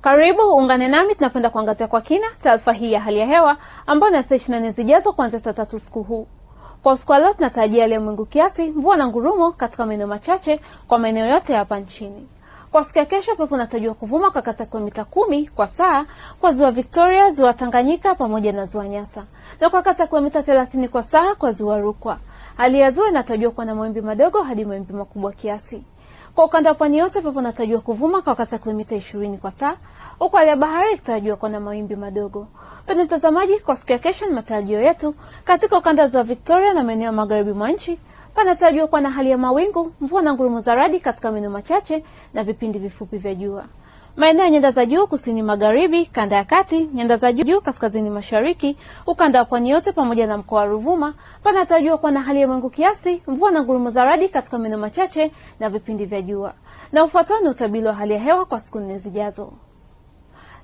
Karibu ungane nami tunapenda kuangazia kwa kina taarifa hii ya hali ya hewa ambayo ni saa 24 zijazo kuanzia saa 3 usiku huu. Kwa usiku wa leo tunatarajia hali ya mawingu kiasi, mvua na ngurumo katika maeneo machache kwa maeneo yote hapa nchini. Kwa siku ya kesho upepo unatarajiwa kuvuma kwa kasi ya kilomita 10 kwa saa kwa ziwa Victoria, ziwa Tanganyika pamoja na ziwa Nyasa, na kwa kasi ya kilomita 30 kwa saa kwa ziwa Rukwa. Hali ya ziwa inatarajiwa kuwa na mawimbi madogo hadi mawimbi makubwa kiasi. Kwa ukanda wa pwani yote upepo unatarajiwa kuvuma kwa kasi ya kilomita 20 kwa saa, huku hali ya bahari ikitarajiwa kuwa na mawimbi madogo. Mpenzi mtazamaji, kwa siku ya kesho ni matarajio yetu katika ukanda wa ziwa Victoria na maeneo ya magharibi mwa nchi panatarajiwa kuwa na hali ya mawingu, mvua na ngurumo za radi katika maeneo machache na vipindi vifupi vya jua. Maeneo ya nyanda za juu kusini magharibi, kanda ya kati, nyanda za juu kaskazini mashariki, ukanda wa pwani yote pamoja na mkoa wa Ruvuma panatarajiwa kuwa na hali ya mawingu kiasi, mvua na ngurumo za radi katika maeneo machache na vipindi vya jua. Na ufuatao ni utabiri wa hali ya hewa kwa siku 4 zijazo.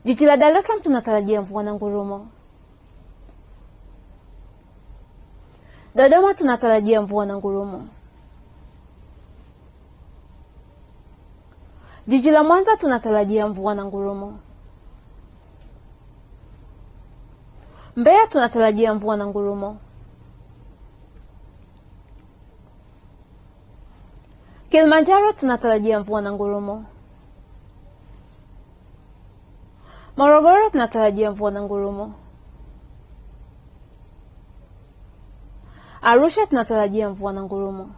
Jiji la Dar es Salaam tunatarajia mvua na ngurumo. Dodoma tunatarajia mvua na ngurumo. Jiji la Mwanza tunatarajia mvua na ngurumo. Mbeya tunatarajia mvua na ngurumo. Kilimanjaro tunatarajia mvua na ngurumo. Morogoro tunatarajia mvua na ngurumo. Arusha tunatarajia mvua na ngurumo.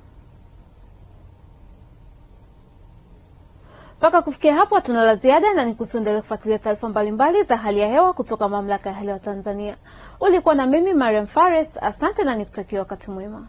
Mpaka kufikia hapo hatuna la ziada, na nikusiendelee kufuatilia taarifa mbalimbali za hali ya hewa kutoka Mamlaka ya Hali ya Hewa Tanzania. Ulikuwa na mimi Mariam Fares, asante na nikutakia wakati mwema.